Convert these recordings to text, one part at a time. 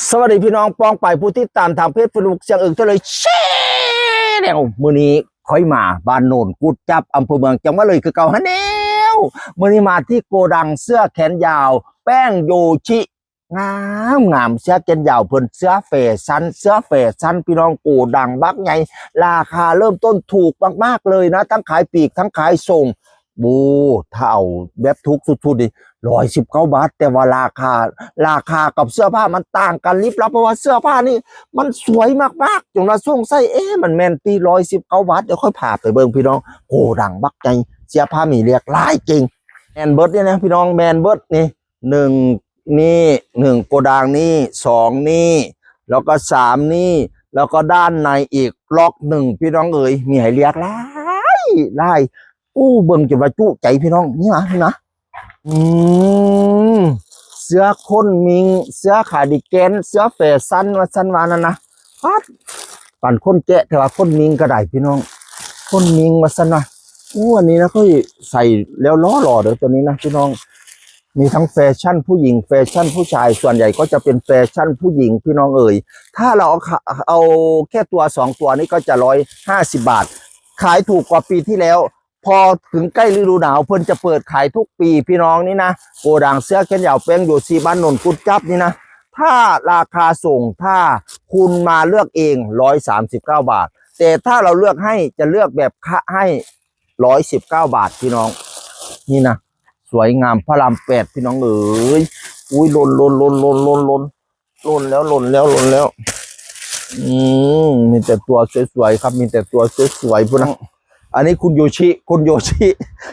ສະຫວັດດີພີ່ນ້ອງປ້ອງປາຍຜູ້ຕິດຕາມທາງເພຈເຟສບຸກ ສຽງເອິງ ທະເລີຍ Channel ມື້ນີ້ຂ້ອຍມາບ້ານໂນນກຸດຈັບ ອຳເພີເມືອງ ຈັງຫວັດເລີຍຄືເກົ່າຫັ້ນແຫຼ້ວ. ມື້ນີ້ມາທີ່ໂກດັງເສື້ອແຂນຍາວແປ້ງໂຢຊິ ງາມໆ ເສື້ອແຂນຍາວເພິ່ນ ເສື້ອແຟຊັນ ເສື້ອແຟຊັນ ພີ່ນ້ອງ ໂກດັງບັກໃຫຍ່ ລາຄາເລີ່ມຕົ້ນຖືກມາກໆເລີຍນະ ທັງຂາຍປີກທັງຂາຍສົ່ງ. ໂອ້ ຖ້າເອົາແບບຖືກສຸດໆນີ້ ຮ້ອຍສິບເກົ້າບາດ ແຕ່ວ່າລາຄາ ລາຄາກັບເສື້ອຜ້າມັນຕ່າງກັນລິບລັບ ເພາະວ່າເສື້ອຜ້ານີ້ມັນສວຍມາກໆ ຈົນວ່າສົງໄສ ເອະ ມັນແມ່ນຕິ ຮ້ອຍສິບເກົ້າບາດ. ດຽວຂ້ອຍພາໄປເບິ່ງພີ່ນ້ອງ ໂກດັງບັກໃຫຍ່ ເສື້ອຜ້າມີຫຼາກຫຼາຍເກັ່ງ. ແມ່ນເບິດນີ້ນະພີ່ນ້ອງ ແມ່ນເບິດນີ້ ໜຶ່ງນີ້ ໜຶ່ງໂກດັງນີ້ ສອງນີ້ ແລ້ວກໍສາມນີ້ ແລ້ວກໍດ້ານໃນອີກລັອກໜຶ່ງ ພີ່ນ້ອງເອີຍ ມີໃຫ້ເລືອກຫຼາຍ ຫຼາຍ. ໂອ້ ເບິ່ງຈົນວ່າຈຸໃຈພີ່ນ້ອງ ນີ້ນະ ນີ້ນະ ອືມ ເສື້ອໂຄດມິງ ເສື້ອຄາດີແກນ ເສື້ອແຟຊັນ ວ່າຊັ້ນວ່ານັ້ນນະ. ປາດ ປານຄົນແກະ ແຕ່ວ່າໂຄດມິງກໍໄດ້ພີ່ນ້ອງ ໂຄດມິງວ່າຊັ້ນນະ. ໂອ້ ອັນນີ້ນະ ຂ້ອຍໃສ່ແລ້ວຫຼໍ່ໆເດີ ຕົວນີ້ນະພີ່ນ້ອງ. ມີທັງແຟຊັນຜູ້ຍິງ ແຟຊັນຜູ້ຊາຍ ສ່ວນໃຫຍ່ກໍຈະເປັນແຟຊັນຜູ້ຍິງ ພີ່ນ້ອງເອີຍ. ຖ້າເຮົາເອົາ ເອົາແຄ່ຕົວສອງຕົວນີ້ກໍຈະຮ້ອຍຫ້າສິບບາດ ຂາຍຖືກກວ່າປີທີ່ແລ້ວ. ພໍເຖິງໃກ້ລະດູໜາວ ເພິ່ນຈະເປີດຂາຍທຸກປີພີ່ນ້ອງ. ນີ້ນະ ໂກດັງເສື້ອແຂນຍາວແປ້ງໂຢຊິ ບ້ານໂນນກຸດຈັບນີ້ນະ ຖ້າລາຄາສົ່ງ ຖ້າຄຸນມາເລືອກເອງ ຮ້ອຍສາມສິບເກົ້າບາດ ແຕ່ຖ້າເຮົາເລືອກໃຫ້ ຈະເລືອກແບບຄະໃຫ້ ຮ້ອຍສິບເກົ້າບາດ ພີ່ນ້ອງ. ນີ້ນະ ສວຍງາມ ພະລາມແປດ ພີ່ນ້ອງເອີຍ. ອຸ້ຍ ຫຼົ່ນໆໆໆໆໆ ຫຼົ່ນແລ້ວ ຫຼົ່ນແລ້ວ ຫຼົ່ນແລ້ວ. ອືມ ມີແຕ່ຕົວສວຍໆ ຄັບ ມີແຕ່ຕົວສວຍໆ ພຸ້ນນະ. ອັນນີ້ຄຸນໂຢຊິ ຄຸນໂຢຊິ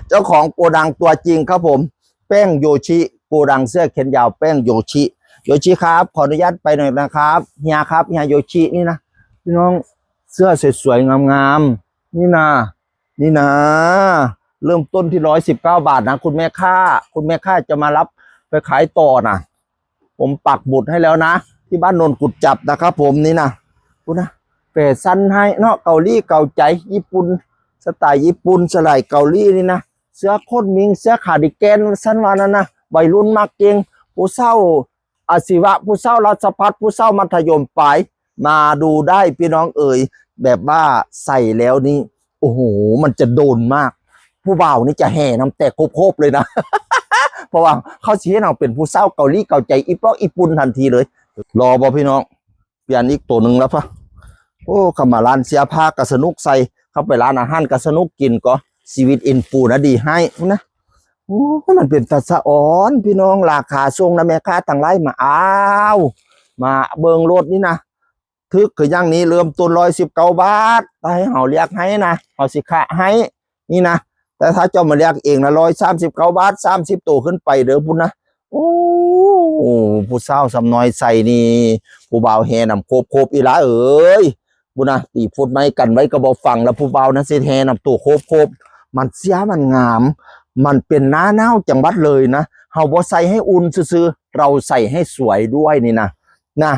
ເຈົ້າຂອງໂກດັງຕົວຈິງຄັບຜົມ ແປ້ງໂຢຊິ ໂກດັງເສື້ອແຂນຍາວແປ້ງໂຢຊິ. ໂຢຊິຄັບ ຂໍອະນຸຍາດໄປໜ້ອຍນະຄັບ ເຮຍຄັບ ເຮຍໂຢຊິ. ນີ້ນະພີ່ນ້ອງ ເສື້ອສວຍໆ ງາມໆ ນີ້ນະ. ນີ້ນະ ເລີ່ມຕົ້ນທີ່ຮ້ອຍສິບເກົ້າບາດນະ ຄຸນແມ່ຄ້າ ຄຸນແມ່ຄ້າຈະມາຮັບໄປຂາຍຕໍ່ນະ. ຜົມປັກໝຸດໃຫ້ແລ້ວນະ ທີ່ບ້ານໂນນກຸດຈັບນະຄັບຜົມ. ນີ້ນະ ພຸ້ນນະ ແຟຊັນໃຫ້ເນາະ ເກົາຫຼີເກົາໃຈ ຍີ່ປຸ່ນ ສະໄຕຍີ່ປຸ່ນ ສະໄຕເກົາຫຼີ. ນີ້ນະ ເສື້ອໂຄດມິງ ເສື້ອຄາດີແກນ ວ່າຊັ້ນວ່ານັ້ນນະ ໄວລຸ້ນມັກເກັ່ງ ຜູ້ເຖົ້າ ອາຊີວະ ຜູ້ເຖົ້າລາຊະພັດ ຜູ້ເຖົ້າມັດທະຍົມປາຍ ມາດູໄດ້ພີ່ນ້ອງເອີຍ. ແບບວ່າໃສ່ແລ້ວນີ້ ໂອ້ໂຫ ມັນຈະໂດນມາກ ຜູ້ບ່າວນີ້ຈະແຫ່ນຳແຕກໂຄບໆເລີຍນະ ເພາະວ່າເຂົາຊິເຫັນເຮົາເປັນຜູ້ເຖົ້າເກົາຫຼີເກົາໃຈ ອີປອກອີປຸ່ນທັນທີເລີຍ. ຫຼໍ່ບໍ່ພີ່ນ້ອງ? ປ່ຽນອີກໂຕໜຶ່ງແລ້ວພະ. ໂອ້ ເຂົ້າມາຮ້ານເສື້ອຜ້າກໍສະໜຸກໃສ່ ເຂົ້າໄປຮ້ານອາຫານກໍສະໜຸກ ກິນກໍ ຊີວິດອິນຟູນະ ດີໃຫ້ນະ. ໂອ້ຍ ມັນເປັນຕາສະອອນພີ່ນ້ອງ ລາຄາສົ່ງນະແມ່ຄ້າທັງຫຼາຍ. ມາ ອ້າວ ມາເບິ່ງໂລດນີ້ນະ ຖືກຄືຫຍັງນີ້ ເລີ່ມຕົ້ນຮ້ອຍສິບເກົ້າບາດ ຖ້າໃຫ້ເຮົາເລືອກໃຫ້ນະ ເຮົາຊິຄະໃຫ້ ນີ້ນະ. ແຕ່ຖ້າເຈົ້າມາເລືອກເອງນະ ຮ້ອຍສາມສິບເກົ້າບາດ ສາມສິບໂຕຂຶ້ນໄປເດີພຸ້ນນະ. ໂອ້ ຜູ້ສາວສ່ຳນ້ອຍໃສ່ນີ້ ຜູ້ບ່າວແຫ່ນຳໂຄບໆ ອີ່ຫຼ້າເອີຍ. ພຸ້ນນະ ຕີພຸດໄມ້ກັນໄວ້ກໍບໍ່ຟັງ ແລ້ວຜູ້ບ່າວນະຊິແຫ່ນຳໂຕໂຄບໆ. ມັນເສື້ອມັນງາມ ມັນເປັນໜ້າໜາວຈັງຫວັດເລີຍນະ ເຮົາບໍ່ໃສ່ໃຫ້ອຸ່ນຊື່ໆ ເຮົາໃສ່ໃຫ້ສວຍດ້ວຍນີ້ນະ ນະ.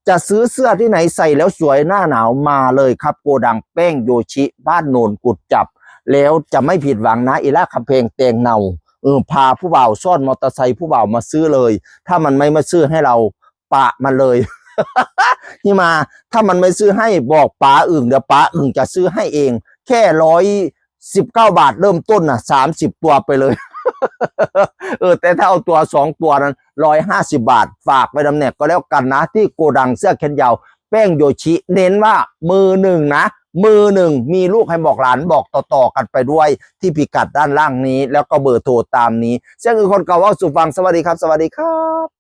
ຈະຊື້ເສື້ອທີ່ໃດໃສ່ແລ້ວສວຍໜ້າໜາວ ມາເລີຍຄັບ ໂກດັງແປ້ງໂຢຊິ ບ້ານໂນນກຸດຈັບ ແລ້ວຈະໄມ່ຜິດຫວັງນະ ອີ່ຫຼ້າຄຳແພງແຕງເນົາ. ເອີ ພາຜູ້ບ່າວຊ້ອນມໍເຕີໄຊຜູ້ບ່າວມາຊື້ເລີຍ ຖ້າມັນໄມ່ມາຊື້ໃຫ້ເຮົາ ປະມັນເລີຍ ນີ້ມາ ຖ້າມັນໄມ່ຊື້ໃຫ້ ບອກປາອຶ່ງ ດຽວປາອຶ່ງຈະຊື້ໃຫ້ເອງ. ແຄ່ຮ້ອຍສິບເກົ້າບາດເລີ່ມຕົ້ນນະ ສາມສິບຕົວໄປເລີຍ. ເອີ ແຕ່ຖ້າເອົາຕົວສອງຕົວນັ້ນ ຮ້ອຍຫ້າສິບບາດ. ຝາກໄວ້ນຳແດ່ກໍແລ້ວກັນນະ ທີ່ໂກດັງເສື້ອແຂນຍາວແປ້ງໂຢຊິ ເນັ້ນວ່າມືໜຶ່ງນະ ມືໜຶ່ງ ມີລູກໃຫ້ບອກຫຼານ ບອກຕໍ່ໆກັນໄປດ້ວຍ ທີ່ພິກັດດ້ານລ່າງນີ້ ແລ້ວກໍເບີໂທຕາມນີ້. ສຽງອຶ່ງຄົນເກົ່າເວົ້າສູ່ຟັງ. ສະຫວັດດີຄັບ ສະຫວັດດີຄັບ.